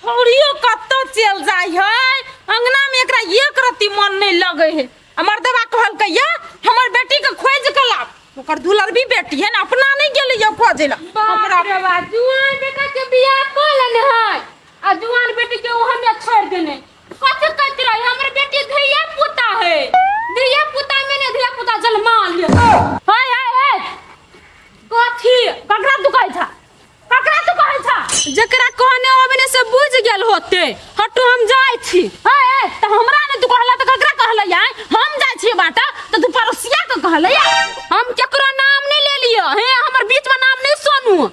छौड़ियो कतऽ चलि जाइ है अंगना में एकरा एक रत्ती मन नहीं लगे है आ मर्दबा कहलकै या हमर बेटी के खोज के लाब ओकर दुलरबी बेटी है ना अपना नहीं गेलै या खोजे ला हमरा हमरा बा जुआन बेटा के बियाह कऽ लेने है आ जुआन बेटी के ओ हमें छोड़ देने कथी कहत रही हमर बेटी धिया पुता है धिया पुता में ने धिया पुता जलमा ले हाय हाय हाय कथी ककरा तू कहै छा ककरा तू कहै छा जकरा कहने अबे ने से बुझ गेल होते हटू हम जाइ छी हे हे त हमरा ने तू कहला त ककरा कहला या हम जाइ छी बाटा त तू पड़ोसिया के कहला या हम केकरो नाम नहीं ले लियो हे हमर बीच में नाम नहीं सुनू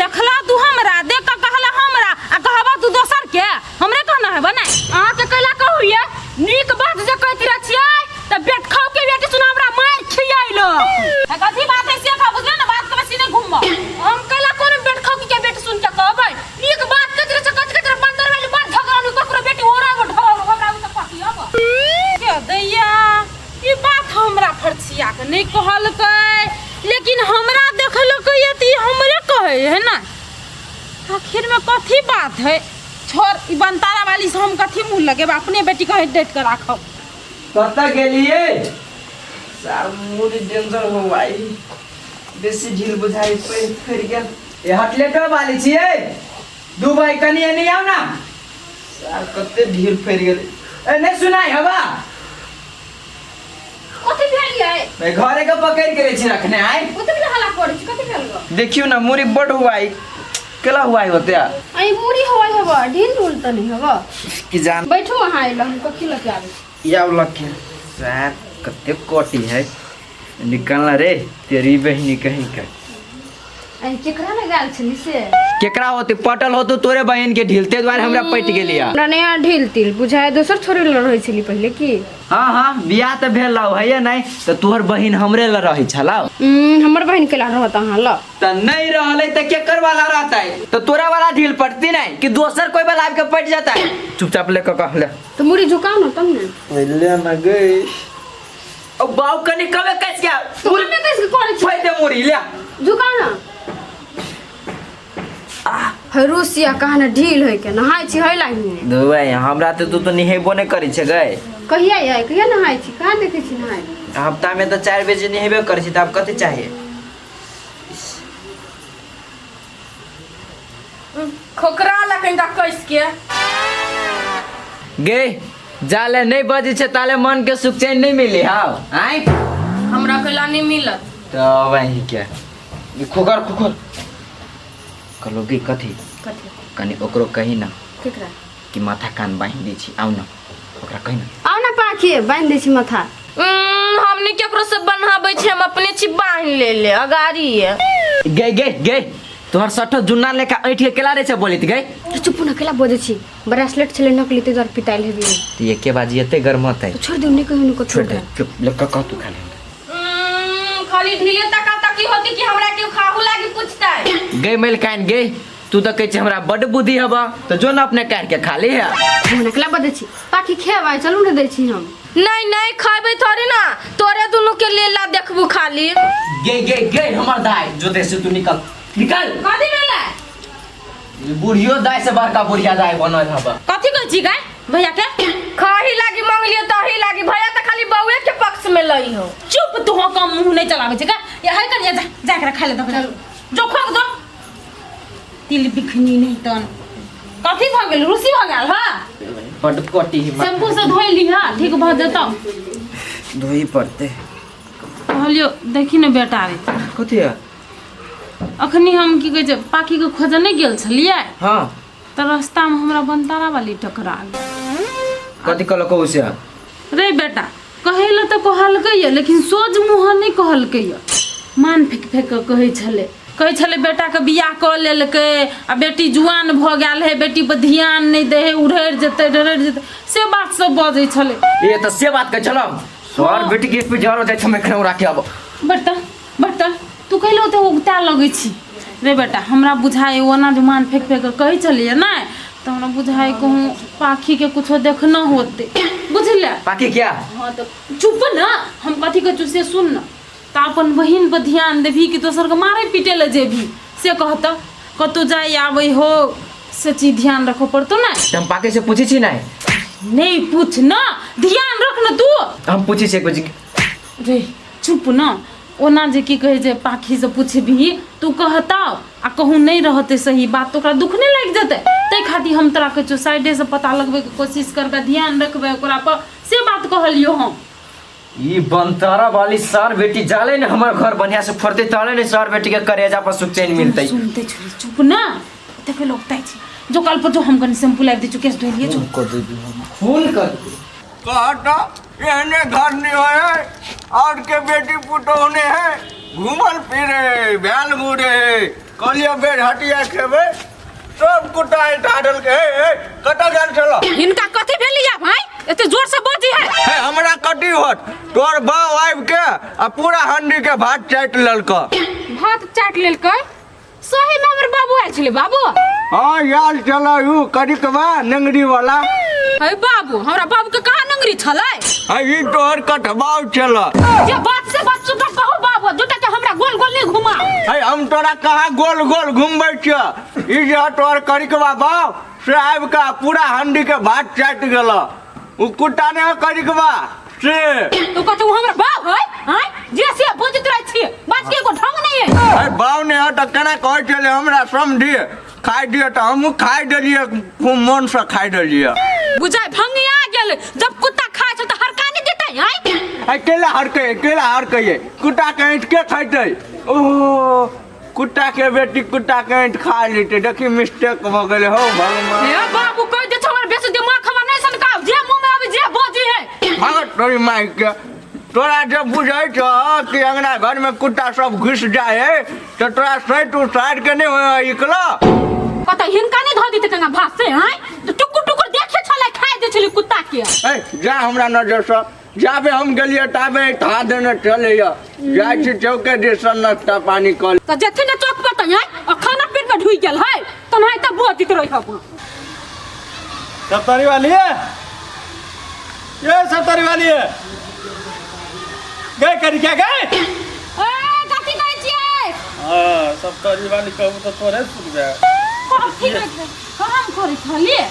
देखला तू हमरा देख के कहला हमरा आ कहबा तू दोसर के हमरे कहना है बना अहाँ के कैला कहू ये नीक बात जे कहैत रहै छियै त बेट खाऊ के बेटी सुना हमरा मार खियाइलो कथी बात है से कह बुझले ना बात के बेसी नहीं घूमब हम कैला कोनो बेट खाऊ के बेटी सुन के कहबै नीक बात कहैत रहै छै कथि कहैत रहै बंदर वाली बात झगड़ा नु ककरो बेटी ओरा गो ढगरा हमरा उ त कथी अब के दैया ई बात हमरा फरसिया के नहीं कहलकै लेकिन हमरा देखलकै ये त ई हमरे कहै है ना आखिर में कथी बात है छोड़ ई बनतारा वाली से हम कथी मुँह लगेब अपने बेटी के डेट के राखब कतऽ गेलियै सार मूड डेंजर हो भाई बेसी ढील बुझाइ पैर फरि गेल ए हटलेटो वाली छियै दू भाई कनि एनी आउ ना सार कते ढील फरि गेल ए नहि सुनाइ हवा कथी भेल यै ए, घरे के पकड़ि के रहै छी रखने आइ कथी भेल हल्ला करै छी कथी भेल गो देखियौ ना मुड़ी बड हुआ केला हुआ होते आई मुड़ी हवा हवा ढील ढूल त नहीं हवा कि जान बैठू अहाँ अइला हम कखी लऽ के आबै छी या लके सार कते कोटी है निकलना रे तेरी बहिनी कहीं का आई केकरा लगाल छली से केकरा होते पटल होतो तोरे बहिन के ढीलते द्वारे हमरा पटि गेलिया हमरा नया ढील तिल बुझाय दोसर छोरी लऽ रहै छली पहिले की हाँ हाँ बियाह तऽ भेल रहो है नहीं तऽ तोहर बहिन हमरे लऽ रहै छलौ हमर बहिन केला रहत अहाँ लऽ तऽ नहीं रहलै तऽ केकर वाला रहतै तऽ तोरा वाला ढील पटती नहीं कि दोसर कोई वाला आबि के पटि जेतै चुपचाप ले कऽ कह ले तऽ मुड़ी झुकाउ ने तब ने ले ना गई ओ बाऊ कनी कमे कस के तू कमे कस के करै छी फाइदे मुड़ी ले झुकाउ ने है रूसिया कहाँ ने ढील होय के नहाय छी है लागी ने दुबई हमरा तऽ तू तऽ नहेबो नहि करै छै गई कहिया आय कहिया नहाय छी कहाँ देखै छी नहाय हफ्ता में तऽ 4 बजे नहेबे करै छी तऽ आब कथी चाहिए खोकरा ला कनिका कस के गे जाले नहीं बजे छै ताले मन के सुख चैन नहीं मिली हाउ आय हमरा कैला नहीं मिलत तो वही के ई खोकर खोकर कहलो गे कथी कथी कनी ओकरो कही ना केकरा कि माथा कान बांधि दै छी आउ ना ओकरा कही ना आउ ना पाखी बान्हि दै छी माथा हमनी केकरो से बन्हाबै छी हम अपने छी बान्हि ले ले अगाड़ी ये गे गे गे तोहर सठो जुन्ना लेखा ऐठ के केला रे छै बोलित गे तो चुप ना केला बजै छी ब्रेसलेट छलै नकली ताहि दुआरे पिताइल हेबी तो एके बाजी एते गरमतै तो छोड़ दियौ नहि कहियो नहि छोड़ दे चुप ले कह कह तू खाली खाली ढीले तका तकी होती कि हमरा केओ खाहू लागी पूछतै गे मैल कान गे तू तो कहै छै हमरा बड्ड बुद्धि हबा तो जो ना अपने काट के खाली है मोन केला बजै छी पाखी खेबै चलू ने दै छी हम नहीं नहीं खाबे थोड़ी ना तोरे दुनू के लेला देखबू खाली गे गे गे हमर दाई जो दे से तू निकल निकल कथी भेलै बुढ़ियो दाई से बड़का बुढ़िया दाई बनल हबा कथी कहै छी गाय भैया के खाही लागी मांगलियो तही लागी भैया तो खाली बउए के पक्ष में लई हो चुप तू हो कम मुंह नहीं चलाबै छै गा या है कनिया जा जा के खा ले दो जो खा दो तिल बिखनी नहीं तन कथी भऽ गेल रूसी भऽ गेल हा बड कटी ही शैम्पू से धोइ लीहा ठीक भऽ जेतौ धोई पड़ते कहलियो देखी ने बेटा रे कथी है अखनी हम की कहै छै पाखीके खोजऽ नहि गेल छलियै हाँ तऽ रास्तामे हमरा बनतारा वाली टकरा गेल कथी कहलक से रे बेटा कहै लए तऽ कहलकै यऽ लेकिन सोझ मुँह नहि कहलकै यऽ मान फेंक फेंक कऽ कहै छलै कहै छलै बेटाके बियाह कऽ लेलकै आ बेटी जुआन भऽ गेल है बेटी पर ध्यान नहि दै है उड़ैड़ जेतै डरैड़ जेतै से बात सब बजै छलै ए तऽ से बात कहै छलहुँ सर बेटी के एक पे जर हो जाइ छै हम एखन उड़ा के आबो बेटा बेटा तू कहलो तऽ उगता लगै छी रे बेटा हमरा बुझाइ ओना जे मान फेंक फेंक कऽ कहै छलियै ने तऽ हमरा बुझाइ कहूँ पाखीके कुछो देखना होतै बुझले पाखी क्या हाँ तऽ चुप ने हम कथी कहै छियौ से सुन ने तऽ अपन बहिन पर ध्यान देबही कि दोसरके मारै पीटै लए जेबही से कहतऽ कतहु जाइ आबै हो से चीज ध्यान रखो पड़तो ना। तऽ हम पाके से पूछै छी नहि? नहीं पूछ ना, ध्यान रख ना तू। हम पूछै छी एक बजे। रे चुप ना, ओना जे की कहै छै पाखी से पुछबही तू कहताव आ कहूँ नहीं रहते सही बात तो ओकरा दुख नहीं लागि जेतै, ताहि खातिर हम तोरा कहै छियौ साइडे से पता लगबैके कोशिश करबै, ध्यान रखबै ओकरा पर, से बात कहलियौ हम। ई बनतारा वाली सार बेटी जाले ने हमर घर बढ़िया से फोड़ते ताले ने सार बेटी के करेजा पर सुख चैन मिलते। सुनते छोड़ी चुप ना, देखे लोग ताई छी जो काल पर जो हम कनी शैम्पू लाबि दै छी, केश धोइ लिए जो। खून कर देबी। कहता एहने घर नहीं होय है और के बेटी पुतोह ने है घूमल फिरे भेल घूरे है कहलिए बेर हटिया खेबे सब कुत्ता उठा देलकै। हे हे कतऽ गेल छलऽ? हिनका कथी भेलिया भाई, एते जोर से बजी है? हे हमरा कथी होत, तोर बाप आबि के आ पूरा हंडी के भात चाटि लेलकऽ। भात चाटि लेलकै? सही में हमर बाबू आयल छलै बाबू? हाँ आयल छलै उ करिकबा नेंगरी वाला। हे बाबू, हमरा बाबू के कहाँ नंगरी छलै? हे ई तोहर कठबाव छलै। जे बात से बात सुन कहू बाबू, दूटा के हमरा गोल गोल नहीं घुमा। हे हम तोरा कहाँ गोल गोल घुमबै छियऽ, ई जे तोहर करिकबा बाप से आबि के पूरा हंडी के भात चाटि गेलऽ, उ कुत्ता ने करिकबा से। तू कहत उ हमरा बाप है? हैं जे से बजैत रहै छी, बाज के एगो ढंग नहीं है। अरे बाव ने है तऽ केना कहै छलै हमरा समझी खाइ दिअ, तऽ हमहूँ खाइ देलियै, खूब मोनसँ खाइ देलियै। बुझाइ भंगिया गेल, जब कुत्ता खाइ छै तऽ हरका नहि देतै हैं? अकेला हरकै, अकेला हरकै, कुत्ता के ऐंठ के खैतै? ओहो कुत्ता के बेटी कुत्ता के ऐंठ खा लेतै, देखी मिस्टेक भऽ गेलै हौ भगवान। हे बाबू कहि दे हमर बेसी दिमाग हमर नहि सनकाव, जे मुँह में आबै जे बजी है। भगत तोरी माय के, तोरा जब बुझै छौ कि अंगना घर में कुत्ता सब घुस जाए है तो तोरा सैट उसार के नहीं होय इकला। कतऽ हिनका नहि धऽ देतै कंगा भात से हैं? तऽ टुकुर टुकुर देखे छलै खाइ दै छलै कुत्ता के। ए जा हमरा नजर से, जाबे हम गेलियै ताबे था देने चलैया, जाइ छी चौके दिसन नाश्ता पानी कऽ। तऽ जेथिन ने चौक पर तऽ हैं आ खाना पेट में ढुकि गेल है तनाहि तऽ बजैत रहै हब। सप्तारी वाली है ये, सप्तारी वाली है गए करी क्या गए? ए कथी कहै छियै? हाँ सप्तारी वाली कहू तो तोरे सुख जाए। कथी कहै छै? काम करै छलियै।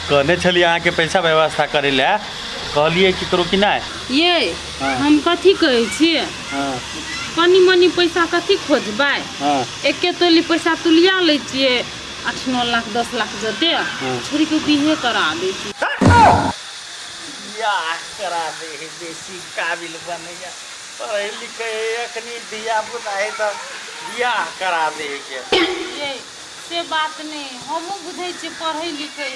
कहने छलियै अहाँके पैसा व्यवस्था करै लए, कहलियै ककरो कि नहि? ये हाँ। हम कथी कहै छियै? हाँ। कनी मनी पैसा कथी खोजबै? हाँ। एके तोली पैसा तुलिया लै छियै, 8-9 लाख 10 लाख जते। हाँ। छोरी के बिहे करा दै छी। बियाह करा दे है, बेसी काबिल बनैया, पढ़ै लिखै है, अखनी धिया पुता है तऽ बियाह करा दे है के। ये से बात नहि, हमहूँ बुझै छियै पढ़ै लिखै,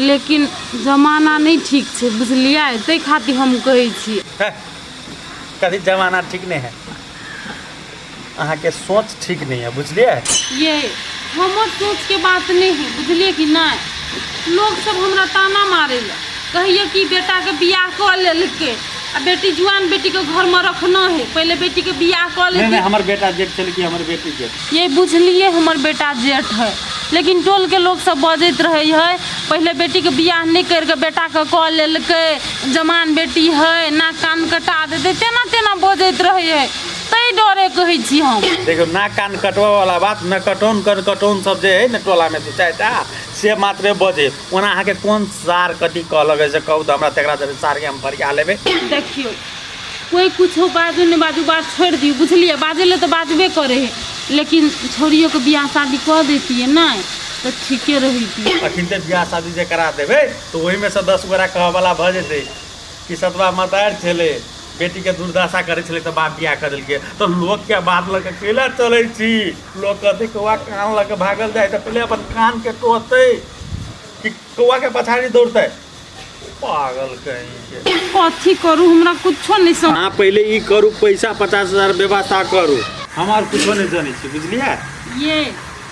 लेकिन जमाना नहि ठीक छै बुझलियै, ताहि खातिर हम कहै छी। हे, कथी जमाना ठीक नहि है? अहाँके सोच ठीक नहि है बुझलियै। ये हमर सोच के बात नहीं है बुझलियै कि नहि, लोग सब हमरा ताना मारैया, कहैया कि बेटाके बियाह कऽ लेलकै आ बेटी जुआन बेटीके घरमे रखना है, पहिले बेटीके बियाह कऽ नहीं लेतै। नहीं हमर बेटा जेठ छलै कि हमर बेटी जेठ? ये बुझलियै हमर बेटा जेठ है, लेकिन टोलके लोक सब बजैत रहै है पहिले बेटीके बियाह नहि करिके बेटाके कऽ लेलकै, जवान बेटी है, नाक कान कटा देतै, तेना तेना बजैत रहै है, ताहि डरे कहै छी हम। देखियौ नाक कान कटबै वाला बात न कटौन कर कटौन सब जे है ने टोला में दू चारिटा से मात्रे बजे। ओना अहाँके कोन सार कथी कहलक है से कहू तऽ हमरा, तकरा जरे सारके हम फरिया लेबै। देखियौ कोइ कुछो बाजू नहि बाजू, बात छोड़ि दियौ बुझलियै, बाजै लए तऽ बाजबे करै है, लेकिन छौड़ियोके बियाह शादी कऽ दैतियै नहि तऽ ठीके रहितियै। अखन तऽ बियाह शादी जे करा देबै तऽ ओहिमे सँ 10 गोरा कहऽवला भऽ जेतै कि सतबा मतारि छलै, बेटीके दुर्दशा करै छलै तऽ बाप बियाह कऽ देलकै। तऽ लोकके बात लऽ कऽ केला चलै छी? लोक कहतै कौआ कान लऽ कऽ भागल जाइ तऽ पहिले अपन कानके टोहतै कि कौआके पछाड़ी दौड़तै? पागल कहीं के। कथी करू हमरा कुछो नहि समझ। अहाँ पहिले ई करू, पैसा 50,000 व्यवस्था करू, हम आर कुछो नहि जनै छी बुझलियै। ये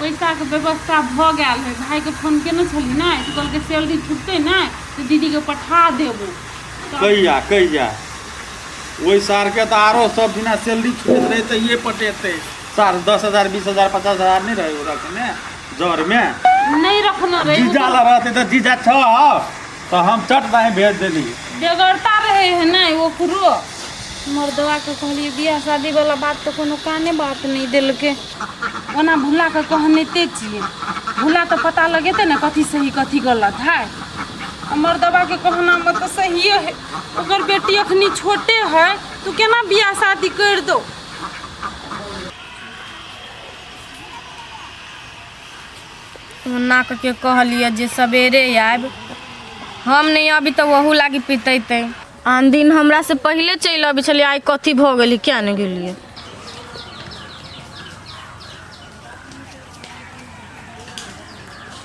पैसाके व्यवस्था भऽ गेल है, भाइके फोन केने छली ने तऽ कहलकै सैलरी छुटतै ने तऽ दीदीके पठा देबो। कहिया कहिया? ओहि सारके तऽ आरो सब दिना सैलरी छुटैत रहै तऽ ये पटेतै सार 10,000 20,000 50,000 नहि रहै ओ रखने जरमे नहि रखने रहै। जीजा लग रहतै तऽ जीजा छह तऽ हम चट दाही भेज देली। बेगरता रहै है ने ओकरो। मर्दवा के कहलियै बियाह शादी वाला बात तऽ कोनो काने बात नहि देलकै, ओना भुला कऽ कहनेते छियै। भुला तऽ पता लगेतै ने कथी सही कथी गलत है। मर्दबाके कहना मे तऽ सहिए है, ओकर बेटी अखनी छोटे है, तू केना बियाह शादी करि दो। ओना के कहलियै जे सवेरे आयब, हम नहि अबी तऽ ओहू लागी पितेतै। आन दिन हमरा से पहिले चलि अबै छलियै, आइ कथी भऽ गेलै किया नहि गेलियै।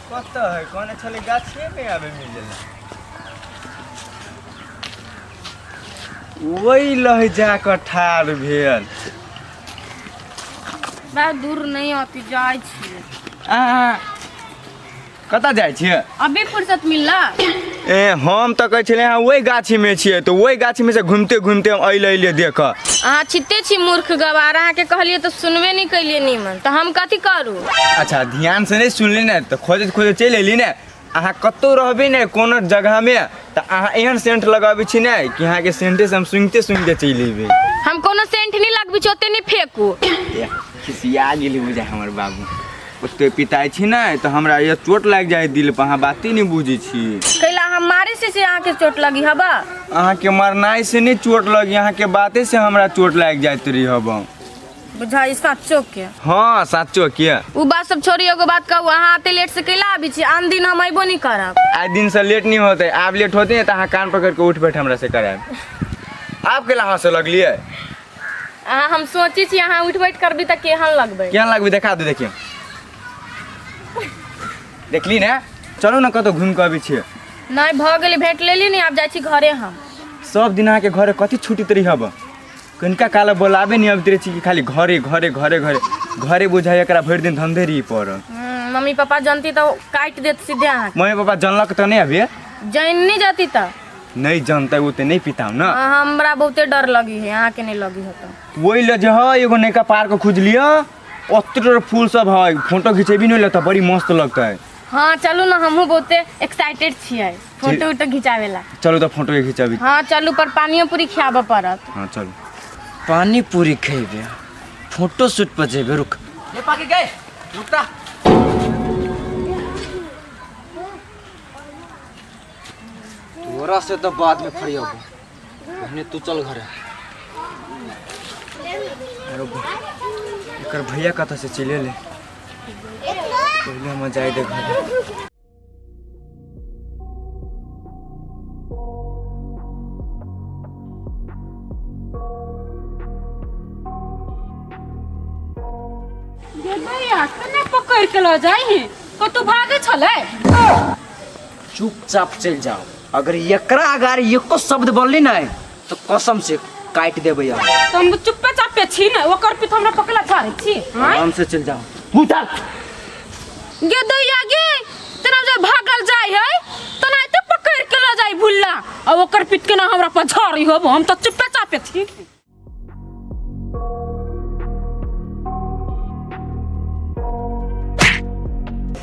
कतऽ है? कहने छलै गाछिए मे आबे मिले ला। ओहि लह जाकऽ ठाढ़ भेल। बा दूर नहि अति जाइ छियै। अहाँ कतऽ जाइ छियै? अभी फुर्सत मिलला? ए हम तऽ कहै छलियै अहाँ ओहि गाछीमे छियै, तऽ ओहि गाछीमे से घुमिते घुमिते हम अइले अइले देखऽ। अहाँ छिते छी मूर्ख गवार, अहाँके कहलियै तऽ सुनबे नहि केलियै नीमन, तऽ हम कथी करू? अच्छा ध्यान से नहि सुनली ने तऽ खोजैत खोजैत चलि अयली ने। अहाँ कतहु रहबै ने कोनो जगहमे तऽ अहाँ एहन सेंट लगाबै छी ने कि अहाँके सेंटे से हम सुनिते सुनिते चलि अयबै। हम कोनो सेंट नहि लगबै छी, ओते नहि फेकू। ए, खिसिया गेली बुझाय हमर बाबू। ओते पिताइ छी ने तऽ हमरा ये चोट लागि जाइ दिल पर, अहाँ बाते नहि बुझै छी। कैला हम मारे से अहाँके चोट लगी हबा? अहाँके मरनाइ से नहि चोट लगी, अहाँके बाते से हमरा चोट लागि जाइत रही हब। बुझाइ साचो के? हाँ साचो के। उ बात सब छोड़ी, एगो बात कहू, अहाँ एते लेट से कैला आबै छी? आन दिन हम अयबो नहि करब। आइ दिन से लेट नहीं होते, आब लेट होते तऽ अहाँ कान पकड़ के उठ बैठ हमरा से करायब। आब कैला हंसे लगलियै? अहाँ हम सोचै छी अहाँ उठ बैठ करबी तऽ केहन लगबै। केहन लगबै देखा दे, देखियौ देखली ने। चलू ने कतहु घुमि कऽ अबै छियै। नहि भऽ गेलै, भेंट लेली ने, आब जाइ छी घरे हम। सब दिन अहाँके घरे कथी छुटैत रही हब? कनिका काल बोलाबे नहीं अबैत रहै छी कि खाली घरे घरे घरे घरे घरे बुझाइ एकरा भरि दिन धंधे रही पड़ल। मम्मी पापा जानती तऽ काटि देत सीधे अहाँके। मम्मी पापा जानलक तऽ नहि अभी? जानि नहि जाती तऽ नहीं जानते ओ तऽ नहीं पिताम ना। हाँ, हमरा बहुते डर लगी है, अहाँके नहीं लगी होता। वही ले जे है एगो नयका पार्क खोज लिअ, ओते फूल सब है, फोटो घिचेबी नहीं लगता, बड़ी मस्त लगता है। हाँ चलू ना, हमहूँ बहुते एक्साइटेड छियै फोटो उटो घिचावे ला। चलू तऽ फोटो घिचाबी। हाँ चलू, पर पानियो पूरी खियाबऽ पड़त। हाँ चलू। पानी पूरी खेबे, फोटो शूट पर जेबे। रुक ये पाके गए, रुकता तोरा से तो बाद में फरियाबो, पहले तू चल घरे। अरे एकर भैया कतऽ से चलि एलै? पहिले हम जाय दे घरे। गे भैया केना पकड़ के लऽ जाइ है? कतौ भागे छलै? चुपचाप चलि जाओ, अगर एकरा अगाड़ी एको शब्द बोलली नहीं तो कसम से काटि देबै हम। तो हम चुप्पे चापे छी ने, ओकर पित हमरा पकड़ा झाड़ै छी। आराम से चलि जाओ। उतर गे दैया गे, तेना जे भागल जाइ है तना एते पकड़ के लऽ जाइ भुल्ला, आ ओकर पित केना हमरा पर झाड़ी होब? हम तऽ चुप्पे चापे छी।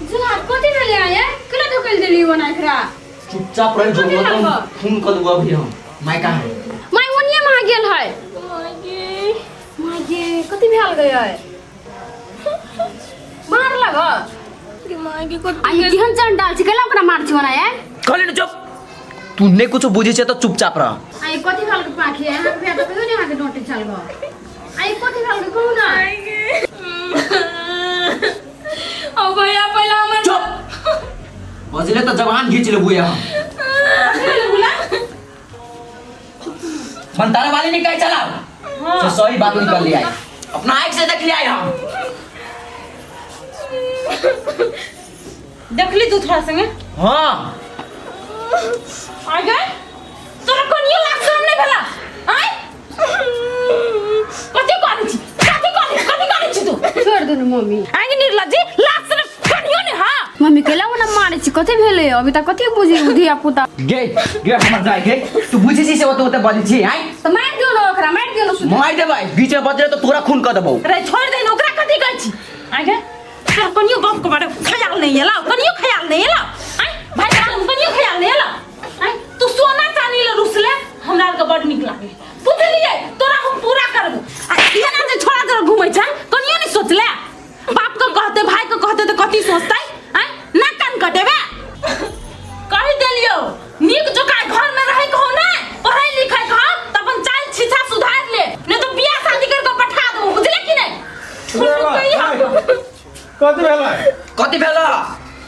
जुआर कथी भेलै आये? केना धकेल देली ओना एकरा? चुपचाप रह जो, कथी तो लागल? खून कर दूंगा अभी हम। माय कहाँ है? माय ओनिये मा गेल है। माय गे, माय गे, कथी भेल गए? मार लग गे माय गे, कथी आये केहन चंडाल छी, केना ओकरा मार छी ओना आये? कहली ने चुप, तू नहीं कुछ बुझे छे तो चुपचाप रह। आये कथी भेल के पाखी? अहाँ के भेल तऽ कहियो ने अहाँ के डोटे चल गो। आये कथी भेल के कहू ना? ओ भैया पहला हमर चुप, बजले तो जबान घींच लेबू हम। बनतारा वाली निकाय चलाओ। हाँ। तो सही बात निकल लिया, अपना आँख से देख लिया हम। देखली तू थोड़ा संगे? हाँ। आ गए तोरा कनियो लाज शरम नहीं भेला? आय कथी करै छी, कथी करै, कथी करै छी तू? छोड़ दे मम्मी। आंगे निर्लज्जी, लाज शरम कनियो नहीं। हाँ मम्मी कैला ओना मारे छी? कथी भेलै अभी तक कथी बुझी धिया पुता? गे गे हमर जाय गे, तू बुझै छी से ओते ओते बजै छी? आय तऽ मारि दियौ ने ओकरा, मारि दियौ ने। मारि देबै, बीच में बजले तो तोरा खून कर देबौ। अरे छोड़ दे ने ओकरा, कथी कहै छी? आगे तोरा कनियो बाप के बारे ख्याल नहीं एला, कनियो ख्याल नहीं एला? आय भाई साहब कनियो ख्याल नहीं एला? आय तू सोना चांदी ले रुसले, हमरा आर के बड़ नीक लागे, बुझलियै? तोरा हम पूरा करबो। आ एना जे छोड़ा तोरा घुमै छै, कनियो नहीं सोचले बाप के कहते भाई के कहते तऽ कथी सोचतै? आय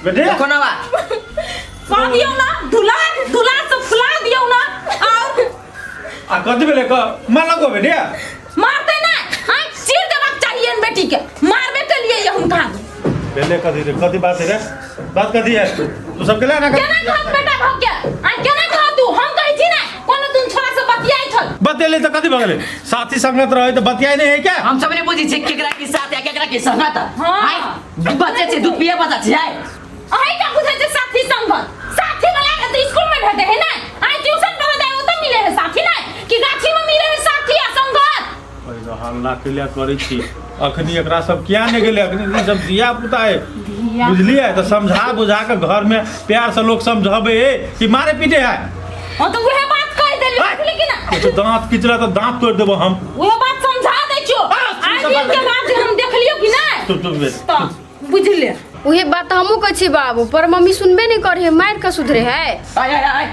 बेटी देखो ना बा कह दियौ ना धुला धुला से फुला दियौ ना और आ कथी भेलै क मारलको बेटी मारते ना हां चीर देबाक चाहिए इन बेटी के मारबे के लिए ये हुनका भेलै कथी रे कथी बात है रे बात कथी है तू सब केला ना केना कहत बेटा भग के आ केना कहत तू हम कहै छी ना कोनो तुम छोरा से बतियाइ छल बतेले तऽ कथी भऽ गेलै साथी संगत रहै तऽ बतियाइ नहि है क्या हम सब नहीं बुझी छी केकरा की साथ है केकरा की संगत हाँ। आय बच्चे छै दूध पिए बच्चा छै आय अहीं का बुझै छै साथी संगत साथी वाला के तो स्कूल में भेटे है ना आ ट्यूशन पढ़े जाए ओतऽ मिले है साथी ना कि गाछी में मिले है साथी आ संगत पहिलो हल्ला केला करै छी अखनी एकरा सब किया नहि गेलै अखनी ई सब धिया पुता है बुझलियै तऽ समझा बुझा कऽ घर में प्यार से लोग समझाबे है कि मारे पीटे है हाँ तो वह बात कह देली बुझली कि ना तो दांत किचला तऽ दांत तोड़ देबो हम वह बात समझा दै छियो हाँ, आइ सब दिन के बात बाद जे हम देखलियो कि ना चुप चुप बे तो बुझले उहे बात हमहूँ कहै छी बाबू पर मम्मी सुनबे नहीं करे है मारि के सुधरे है आय आय आय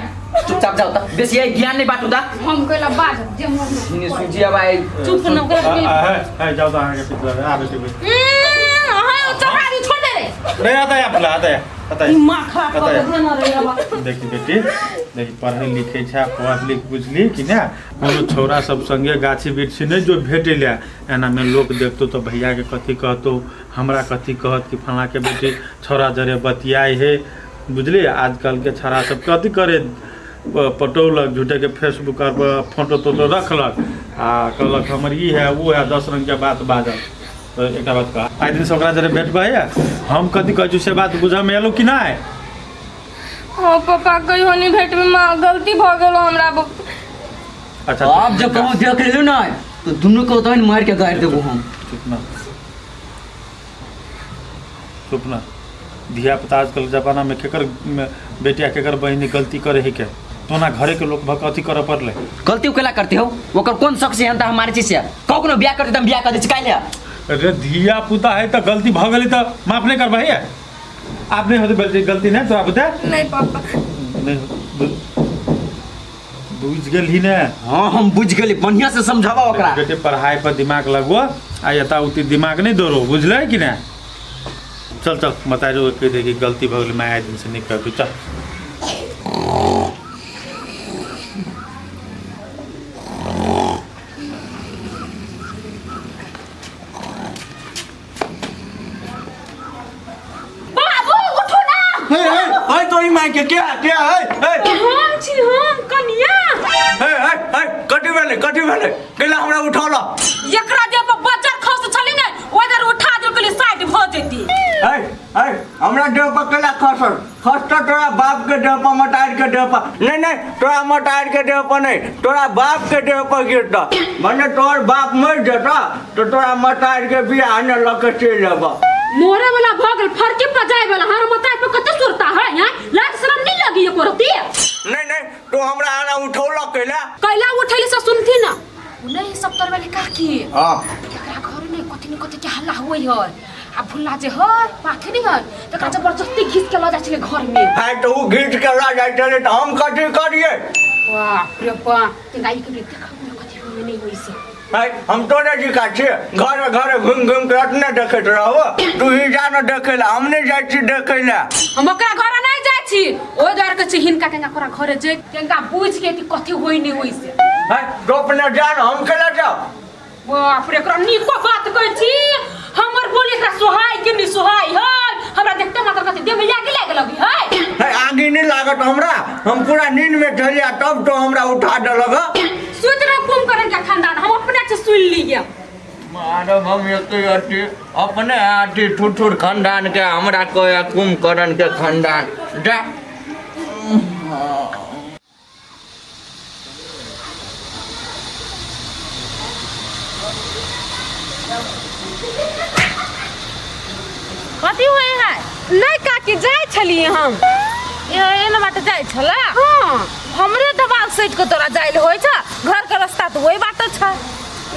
चुपचाप जाओ त बेसी आई ज्ञान नहीं बाटू दा हम कहला बाज जे मन हिने सूजी अब आय चुप न ओकरा के है है जाओ तो अहाँके पिछला आबै छी अहाँ चढ़ा दी छोड़ दे रे रे आता है अपना आता है आता है दिमाग खराब आता कर है। देने रे बाबा देखी बेटी देखी पढ़ै लिखै छै पढ़ लिख बुझली कि ने कोनो छौड़ा सब संगे गाछी वृक्षी नहि जो भेटै लए एनामे लोक देखतो तऽ भैयाके कथी कहतो हमरा कथी कहत कि फलाँके बेटी छौड़ा जरे बतियाइ है बुझली आजकलके छौड़ा सब कथी करे पटौलक झूठेके फेसबुक आर पर फोटो तोटो रखलक आ कहलक हमर ई है ओ है दस रंगके बात बाजल तऽ एकटा बात कह आइ दिनसँ ओकरा जरे भेटबै हम कथी कहै छी से बात बुझऽमे एलौ कि नहि हाँ पापा कहियो नहीं भेटबै माँ गलती भऽ गेलो हमरा अच्छा अब जब कहूँ देख लेलू ना तो दुनू के ओतहि मार के गाड़ि देबो हम चुप ना चुप ना धिया पुता आजकल जमाना में केकर बेटिया केकर बहिनी गलती करे है के तोना घरे के लोग भक अथी करे पड़ले गलती केला करते हो ओकर कोन शक से हम हमारे चीज से कखनो बियाह करते हम बियाह कर दै छी काल्हि अरे धिया पुता है तो गलती भ गेली तो माफ नहीं करबै है आप नहीं होते गलती गलती नहीं तो आप बता नहीं पापा नहीं बुझ गेलही ने हाँ हम बुझ गेली बढ़िया से समझावा ओकरा बेटे पढ़ाई पर दिमाग लगबो आ एता उती दिमाग नहीं दौड़ो बुझले कि ने चल चल बता जो कह दे कि गलती भऽ गेलै मैं आइ दिन से नहीं करबी चल बाबू उठो ना हे हे हे तोरी माय के क्या क्या हे हे हम छी हम कनिया हे हे हे कथी भेलै कथी भेलै कैला हमरा उठौला एकरा जे पर बच्चा खस छली ने ओदर उठा देल के साइड भ जेती हे हे हमरा देह पर कैला खसल खसतो तोरा बाप के देह पर मटार के देह पर नहीं नहीं तोरा मटार के देह पर नहीं तोरा बाप के देह पर गिरता मने तोर बाप मर जेता तो तोरा मटार के बियाह ने लऽ के चलि अयबा मोरे वाला भऽ गेल फरके पर जाय वाला हर मताई पर कते सुरता है हैं लाज शरम नहीं लगी एको रती नहीं नहीं तू हमरा आना उठौलक कैला कैला उठैले से सुनथी ना उ नहीं सब तर वाली काकी हाँ एकरा घर में कथी न कथी के हल्ला हुई है आ भुल्ला जे है पाखे नहीं है तकरा जबरदस्ती घीच के ल जाइ छलै घर में है तो उ घीच के लऽ जाइ छलै तऽ हम कथी करियै बाप रे बाप तेंगा ई के देखब ने कथी होय नहीं होय से है हम तोरे जिका छियै घरे घरे घुमि घुमि के अपने देखैत रहबो तू ही जा ने देखै लए हम नहि जाइ छी देखै लए हम ओकरा घर नहीं जाइ छी ओहि द्वार के छी हिनका केंगा ओकरा घरे जे केंगा बुझ के कि कथी होय नहीं होय से है तो अपने जा ने हम केला जाउ बाप रे एकरा नीको बात कहै छी हमर बोली एकरा सोहाय के नहीं सोहाय है हमरा देखते मात्र कथी देह में आगि लागि लगी है है आगि नहि लागत हमरा हम पूरा नींद में छलियै तब तो हमरा उठा देलक हँ। सुति रह कुंभकर्ण के खानदान हम अपने से सुन लियै माधव हम एते अथी अपने अथी ठुठुर खानदान के हमरा कहै कुंभकर्ण के खानदान जा कथी होइ है नहीं काकी जाइ छलियै हम एना बाटे जाइ छला हाँ हमरे दबाल सटि के तोरा जाइल होइ छ घर के रास्ता तऽ ओहि बाटे छ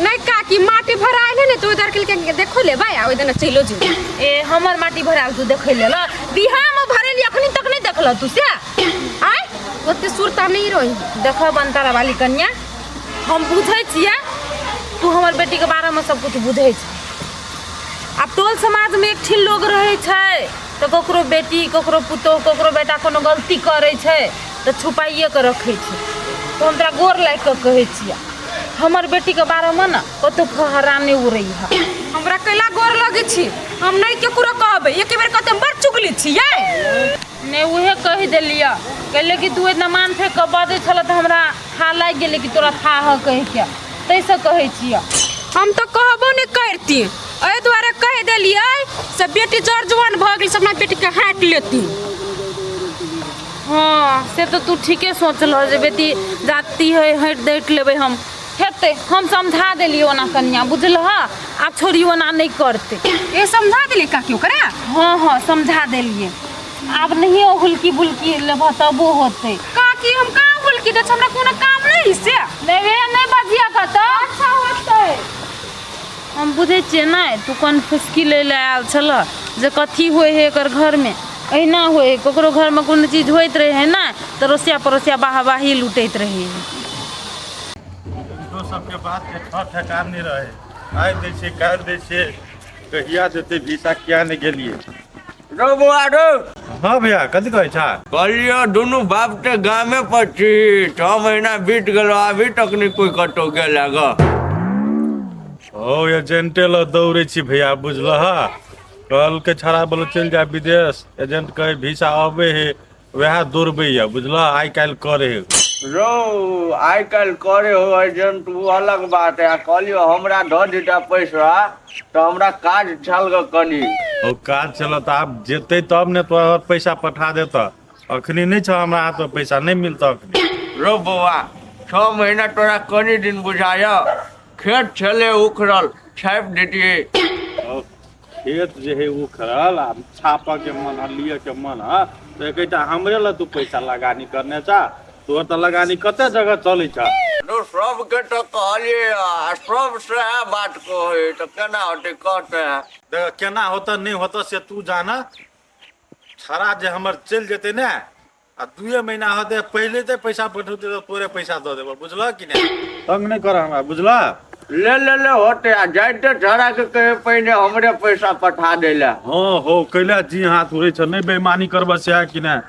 नहीं काकी माटी भरायल है ने तो उधर के देखो लेबै आ ओहि दिना चलो जेबै ए हमर माटी भरायल तू देखै लेल बिहार में भरेली अखनी तक नहीं देखल तू से आय ओते सुरता नहीं रही देखो बनतारा वाली कन्या हम बुझै छियै तू हमर बेटीके बारेमे सब कुछ बुझै छ आब टोल समाजमे एक ठीन लोग रहै छै तऽ ककरो बेटी ककरो पुतोहु ककरो बेटा कोनो गलती करै छै तऽ छुपाइए कऽ रखै छै। तऽ हम तोरा गोर लागि कऽ कहै छियै, हमर बेटीके बारेमे ने कतहु फहरा नहि उड़ै है। हमरा कैला गोर लगै छी? हम नहि केकरो कहबै। एक बेर कहते बड़ चुगली छियै। नहि, उहे कहि देलियै, कहले कि तू इतना मान फेंक कऽ बजै छल तऽ हमरा था लागि गेलै कि तोरा था ह कहिके, ताहिसँ कहै छियै। हम तऽ कहबो नहि करती, एहि दुआरे कहि देलियै से बेटी जर जुआन भऽ गेल से अपना बेटीके हाँकि लेती। हँ, से तऽ तू ठीके सोचलह जे बेटी जाती है, हटि दैट लेबै हम हेतै। हम समझा देलियै ओना कनिया, बुझलह? आब छोड़ी ओना नहि करतै। ए, समझा देलियै काकी ओकरा? हँ हँ, समझा देलियै। आब नहिए ओ हुलकी बुलकी लेबह तबो होतै। काकी, हम कहाँ हुलकी दै छी? हमरा कोनो काम नहि से। नहि रे, नहि बजिया कतऽ अच्छा होतै। हम बुझै छियै नहि, तू कोन फुसकी लै लए आयल छलह जे कथी होइ हइ एकर घरमे। एहिना होइ हइ, ककरो घरमे कोनो चीज होइत रहै हइ ने तऽ रसिया पड़ोसिया बाहबाही लुटैत रहै हइ। एजेंटो सबके बात के ठर ठेकान नहि रहै। आइ दै छियै, काल्हि दै छियै, कहिया देतै वीसा, किया नहि गेलियै। रौ बौआ रौ। हँ भैया, कथी कहै छा? कहलियौ दुनू बाप के गामे पर छी, 6 महीना बीत गेलो, अभी तक नहीं कोई कतौ गेल है ग। ओ एजेंटे लऽ दौड़ै छी भैया, बुझलह? कहलकै छड़ा बोलो चलि जा विदेश, एजेंट कहै वीसा अबै है, वएह दौड़बैया, बुझलह? आइ काल्हि करे है। रौ, आइ काल्हि करे हो एजेंट, ओ अलग बात है। आ कहलियौ हमरा दऽ देता पैसा तऽ हमरा काज छल ग कनी। ओ काज छल तऽ आब जेतै तब ने तोहर पैसा पठा देतऽ। अखनी नहि छौ हमरा हाथमे पैसा, नहि मिलतऽ अखनी। रौ बौआ, 6 महीना तोरा कनी दिन बुझाय? खेत छलै उखड़ल, छापि देतियै। ओ खेत जे है उखड़ल आ छापऽ के मन है, लिअ के मन है, तऽ एकेटा हमरे लए तू पैसा लगानी करने छा? तोहर तऽ लगानी कते जगह चलै छ। रौ, सबके तऽ कहलियै आ सब सएह बात कहै, तऽ केना होतै कहतै? देख, केना होतऽ नहि होतऽ से तू जान। छड़ा जे हमर चलि जेतै ने आ 2 महीना होतै पहिले तऽ पैसा पठौतै तऽ तोरे पैसा दऽ देबऽ, बुझलह कि नहि? तंग नहि कर हमरा, बुझलह? ले ले ले होते, आ जाइते छड़ा के कहे पहिने हमरे पैसा पठा दै लए। हँ हो, कैला जी हाथ उड़ै छ, नहि बेईमानी करबऽ सएह कि नहि?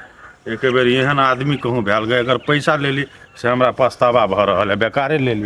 एक बेर एहन आदमी कहूँ भेल गए, अगर पैसा लेली से हमरा पछतावा भऽ रहल है, बेकारे लेली।